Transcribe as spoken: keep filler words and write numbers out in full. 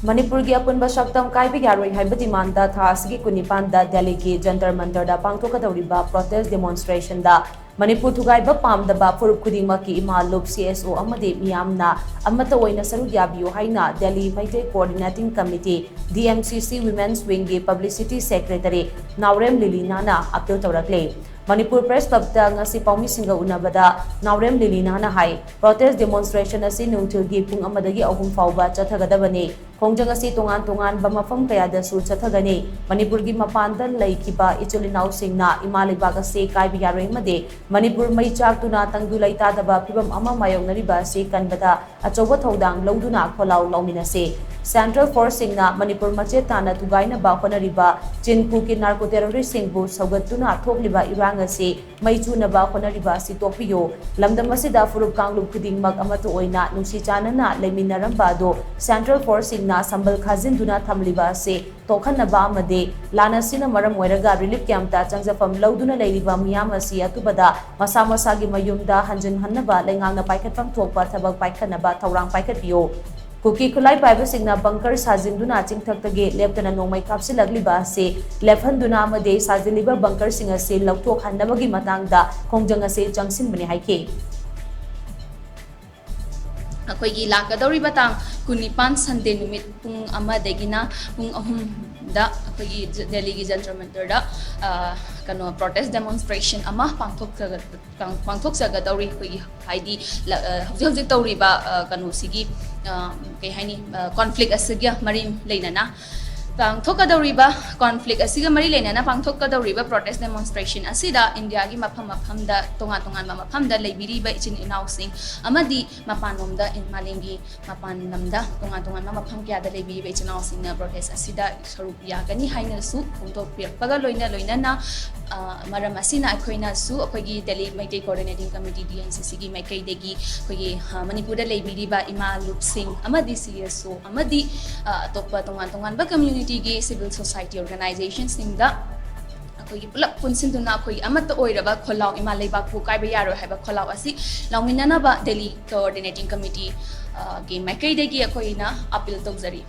ꯃꯅꯤꯄꯨꯔꯒꯤ ꯑꯄꯨꯟꯕ ꯁꯛꯇꯝ ꯀꯥꯏꯕ ꯌꯥꯔꯣꯏ ꯍꯥꯏꯕ ꯗꯤꯃꯥꯟꯗ ꯊꯥ ꯑꯁꯤꯒꯤ ꯀꯨꯟꯅꯤꯄꯥꯟꯗ ꯗꯦꯜꯂꯤꯒꯤ ꯖꯟꯇꯔ ꯃꯟꯇꯔꯗ ꯄꯥꯡꯊꯣꯛꯀꯗꯧꯔꯤꯕ ꯄ꯭ꯔꯣꯇꯦꯁ ꯗꯦꯃꯣꯟꯁꯇ꯭ꯔꯦꯁꯟꯗ ꯃꯅꯤꯄꯨꯔ ꯊꯨꯒꯥꯏꯕ ꯄꯥꯝꯗꯕ ꯐꯨꯔꯨꯞ ꯈꯨꯗꯤꯡꯃꯛꯀꯤ ꯏꯃꯥ ꯂꯨꯞ, ꯁꯤ ꯑꯦꯁ ꯑꯣ ꯑꯃꯗꯤ ꯃꯤꯌꯥꯝꯅ ꯑꯃꯠꯇ ꯑꯣꯏꯅ ꯁꯔꯨꯛ ꯌꯥꯕꯤꯌꯨ ꯍꯥꯏꯅ Delhi Meitei coordinating committee, D M C ꯁꯤ, ꯋꯤꯃꯦꯟꯁ ꯋꯤꯡꯒꯤ ꯄꯕ꯭ꯂꯤꯁꯤꯇꯤ ꯁꯦꯀ꯭ꯔꯦꯇꯔꯤ ꯅꯥꯎꯔꯦꯝ ꯂꯤꯂꯤꯅꯥꯅ ꯑꯄꯤꯜ ꯇꯧꯔꯛꯂꯤ꯫ ꯃꯅꯤꯄꯨꯔ ꯄ꯭ꯔꯦꯁ ꯀ꯭ꯂꯕꯇ ꯉꯁꯤ ꯄꯥꯎꯃꯤꯁꯤꯡꯒ ꯎꯅꯕꯗ ꯅꯥꯎꯔꯦꯝ ꯂꯤꯂꯤꯅꯥꯅ ꯍꯥꯏ, ꯄ꯭ꯔꯣꯇꯦꯁ ꯗꯦꯃꯣꯟꯁꯇ꯭ꯔꯦꯁꯟ ꯑꯁꯤ ꯅꯨꯡꯊꯤꯜꯒꯤ ꯄꯨꯡ ꯑꯃꯗꯒꯤ ꯑꯍꯨꯝ ꯐꯥꯎꯕ ꯆꯠꯊꯒꯗꯕꯅꯤ꯫ ꯈꯣꯡꯖꯪ ꯑꯁꯤ ꯇꯣꯉꯥꯟ ꯇꯣꯉꯥꯟꯕ ꯃꯐꯝ ꯀꯌꯥꯗꯁꯨ ꯆꯠꯊꯒꯅꯤ꯫ ꯃꯅꯤꯄꯨꯔꯒꯤ ꯃꯄꯥꯟꯗ ꯂꯩꯈꯤꯕ ꯏꯆꯤꯜ ꯏꯅꯥꯎꯁꯤꯡꯅ ꯏꯃꯥ ꯂꯩꯕꯥꯛ ꯑꯁꯤ ꯀꯥꯏꯕ ꯌꯥꯔꯣꯏ ꯑꯃꯗꯤ ꯃꯅꯤꯄꯨꯔ ꯃꯩ ꯆꯥꯛꯇꯨꯅ ꯇꯪꯗꯨ ꯂꯩꯇꯥꯗꯕ ꯐꯤꯕꯝ ꯑꯃ ꯃꯥꯌꯣꯛꯅꯔꯤꯕ ꯑꯁꯤ ꯀꯟꯕꯗ ꯑꯆꯧꯕ ꯊꯧꯗꯥꯡ ꯂꯧꯗꯨꯅ ꯈꯣꯜꯂꯥꯎ ꯂꯥꯎꯃꯤꯟꯅꯁꯤ꯫ ꯁꯦꯟꯇ꯭ꯔꯦꯜ ꯐꯣꯔꯁꯁꯤꯡꯅ ꯃꯅꯤꯄꯨꯔ ꯃꯆꯦꯠ ꯇꯥꯅ ꯊꯨꯒꯥꯏꯅꯕ ꯍꯣꯠꯅꯔꯤꯕ ꯆꯤꯟ ꯀꯨꯀꯤ ꯅꯥꯔꯀꯣ ꯇꯦꯔꯣꯔꯤꯁꯁꯤꯡꯕꯨ ꯁꯧꯒꯠꯇꯨꯅ ꯊꯣꯛꯂꯤꯕ ꯏꯔꯥꯡ ꯑꯁꯤ ꯃꯩ ꯆꯨꯅꯕ ꯍꯣꯠꯅꯔꯤꯕ ꯑꯁꯤ ꯇꯣꯛꯄꯤꯌꯨ꯫ ꯂꯝꯗꯝ ꯑꯁꯤꯗ ꯐꯨꯔꯨꯞ ꯀꯥꯡꯂꯨꯞ ꯈꯨꯗꯤꯡꯃꯛ ꯑꯃꯠꯇ ꯑꯣꯏꯅ ꯅꯨꯡꯁꯤ ꯆꯥꯟꯅꯅ ꯂꯩꯃꯤꯟꯅꯔꯝꯕ ꯑꯗꯨ ꯁꯦꯟꯇ꯭ꯔꯦꯜ ꯐꯣꯔꯁꯁꯤꯡꯅ ꯁꯝꯕꯜ ꯈꯥꯖꯤꯟꯗꯨꯅ ꯊꯝꯂꯤꯕ ꯑꯁꯤ ꯇꯣꯛꯍꯟꯅꯕ ꯑꯃꯗꯤ ꯂꯥꯟ ꯑꯁꯤꯅ ꯃꯔꯝ ꯑꯣꯏꯔꯒ ꯔꯤꯂꯤꯐ ꯀꯦꯝꯞꯇ ꯆꯪꯖꯐꯝ ꯂꯧꯗꯨꯅ ꯂꯩꯔꯤꯕ ꯃꯤꯌꯥꯝ ꯑꯁꯤ ꯑꯊꯨꯕꯗ ꯃꯁꯥ ꯃꯁꯥꯒꯤ ꯃꯌꯨꯝꯗ ꯍꯟꯖꯤꯟꯍꯟꯅꯕ ꯂꯩꯉꯥꯛꯅ ꯄꯥꯏꯈꯠꯐꯝ ꯊꯣꯛꯄ ꯊꯕꯛ ꯄꯥꯏꯈꯠꯅꯕ ꯊꯧꯔꯥꯡ ꯄꯥꯏꯈꯠꯄꯤꯌꯨ꯫ ꯀꯨꯀꯤ ꯈꯨꯠꯂꯥꯏ ꯄꯥꯏꯕꯁꯤꯡꯅ ꯕꯪꯀꯔ ꯁꯥꯖꯤꯟꯗꯨꯅ ꯆꯤꯡꯊꯛꯇꯒꯤ ꯂꯦꯞꯇꯅ ꯅꯣꯡꯃꯩ ꯀꯥꯞꯁꯤꯜꯂꯛꯂꯤꯕ ꯑꯁꯤ ꯂꯦꯞꯍꯟꯗꯨꯅ ꯑꯃꯗꯤ ꯁꯥꯖꯤꯜꯂꯤꯕ ꯕꯪꯀꯔꯁꯤꯡ ꯑꯁꯤ ꯂꯧꯊꯣꯛꯍꯟꯅꯕꯒꯤ ꯃꯇꯥꯡꯗ ꯈꯣꯡꯖꯪ ꯑꯁꯤ ꯆꯪꯁꯤꯟꯕꯅꯤ ꯍꯥꯏꯈꯤ꯫ ꯑꯩꯈꯣꯏꯒꯤ ꯂꯥꯛꯀꯗꯧꯔꯤꯕ ꯇꯥꯡ ꯀꯨꯟꯅꯤꯄꯥꯟ ꯁꯟꯗꯦ ꯅꯨꯃꯤꯠ ꯄꯨꯡ ꯑꯃꯗꯒꯤꯅ ꯄꯨꯡ ꯑꯍꯨꯝꯗ ꯑꯩꯈꯣꯏꯒꯤ ꯖ-, ꯗꯦꯜꯂꯤꯒꯤ ꯖꯟꯇꯔ ꯃꯟꯇꯔꯗ, ꯑ, ꯀꯩꯅꯣ, ꯄ꯭ꯔꯣꯇꯦꯁ ꯗꯦꯃꯣꯟꯁꯇ꯭ꯔꯦꯁꯟ ꯑꯃ ꯄꯥꯡꯊꯣꯛꯆꯒ-, ꯄꯥꯡ-, ꯄꯥꯡꯊꯣꯛꯆꯒꯗꯧꯔꯤ꯫ ꯑꯩꯈꯣꯏꯒꯤ ꯍꯥꯏꯗꯤ ꯂ-, ꯑ, ꯍꯧꯖꯤꯛ ꯍꯧꯖꯤꯛ ꯇꯧꯔꯤꯕ, ꯑ, ꯀꯩꯅꯣꯁꯤꯒꯤ, ꯑ, ꯀꯩ ꯍꯥꯏꯅꯤ, ꯑ, ꯀꯣꯟꯐ꯭ꯂꯤꯛ ꯑꯁꯤꯒ ꯃꯔꯤ ꯂꯩꯅꯅ ꯄꯥꯡꯊꯣꯛꯀꯗꯧꯔꯤꯕ, ꯀꯣꯟꯐ꯭ꯂꯤꯛ ꯑꯁꯤꯒ ꯃꯔꯤ ꯂꯩꯅꯅ ꯄꯥꯡꯊꯣꯛꯀꯗꯧꯔꯤꯕ ꯄ꯭ꯔꯣꯇꯦꯁ ꯗꯦꯃꯣꯟꯁꯇ꯭ꯔꯦꯁꯟ ꯑꯁꯤꯗ ꯏꯟꯗꯤꯌꯥꯒꯤ ꯃꯐꯝ ꯃꯐꯝꯗ, ꯇꯣꯉꯥꯟ ꯇꯣꯉꯥꯟꯕ ꯃꯐꯝꯗ ꯂꯩꯕꯤꯔꯤꯕ ꯏꯆꯤꯟ ꯏꯅꯥꯎꯁꯤꯡ ꯑꯃꯗꯤ ꯃꯄꯥꯟꯂꯣꯝꯗ, ꯏꯟ-, ꯃꯥꯂꯦꯝꯒꯤ ꯃꯄꯥꯟ ꯂꯝꯗ ꯇꯣꯉꯥꯟ ꯇꯣꯉꯥꯟꯕ ꯃꯐꯝ ꯀꯌꯥꯗ ꯂꯩꯕꯤꯔꯤꯕ ꯏꯆꯤꯟ ꯏꯅꯥꯎꯁꯤꯡꯅ ꯄ꯭ꯔꯣꯇꯦꯁ ꯑꯁꯤꯗ ꯁꯔꯨꯛ ꯌꯥꯒꯅꯤ ꯍꯥꯏꯅꯁꯨ ꯐꯣꯡꯗꯣꯛꯄꯤꯔꯛꯄꯒ ꯂꯣꯏꯅ ꯂꯣꯏꯅꯅ, ꯑ, ꯃꯔꯝ ꯑꯁꯤꯅ ꯑꯩꯈꯣꯏꯅꯁꯨ ꯑꯩꯈꯣꯏꯒꯤ Delhi Meitei coordinating committee, D M C ꯁꯤꯒꯤ ꯃꯥꯏꯀꯩꯗꯒꯤ ꯑꯩꯈꯣꯏꯒꯤ, ꯑ, ꯃꯅꯤꯄꯨꯔꯗ ꯂꯩꯕꯤꯔꯤꯕ ꯏꯃꯥ ꯂꯨꯞꯁꯤꯡ ꯑꯃꯗꯤ ꯁꯤ ꯑꯦꯁ ꯑꯣ ꯑꯃꯗꯤ, ꯑ, ꯑꯇꯣꯞꯄ ꯇꯣꯉꯥꯟ ꯇꯣꯉꯥꯟꯕ ꯀꯝꯃ꯭ꯌꯨꯅꯤꯇꯤꯒꯤ ꯁꯤꯚꯤꯜ ꯁꯣꯁꯥꯏꯇꯤ ꯑꯣꯔꯒꯅꯥꯏꯖꯦꯁꯟꯁꯤꯡꯗ ꯑꯩꯈꯣꯏꯒꯤ ꯄꯨꯂꯞ ꯄꯨꯟꯁꯤꯟꯗꯨꯅ ꯑꯩꯈꯣꯏꯒꯤ ꯑꯃꯠꯇ ꯑꯣꯏꯔꯕ ꯈꯣꯜꯂꯥꯎ, ꯏꯃꯥ ꯂꯩꯕꯥꯛꯄꯨ ꯀꯥꯏꯕ ꯌꯥꯔꯣꯏ ꯍꯥꯏꯕ ꯈꯣꯜꯂꯥꯎ ꯑꯁꯤ ꯂꯥꯎꯃꯤꯟꯅꯅꯕ ꯗꯦꯜꯂꯤ ꯀꯣꯑꯣꯔꯗꯤꯅꯦꯇꯤꯡ ꯀꯃꯤꯇꯤ, ꯑ, ꯒꯤ ꯃꯥꯏꯀꯩꯗꯒꯤ ꯑꯩꯈꯣꯏꯅ ꯑꯄꯤꯜ ꯇꯧꯖꯔꯤ꯫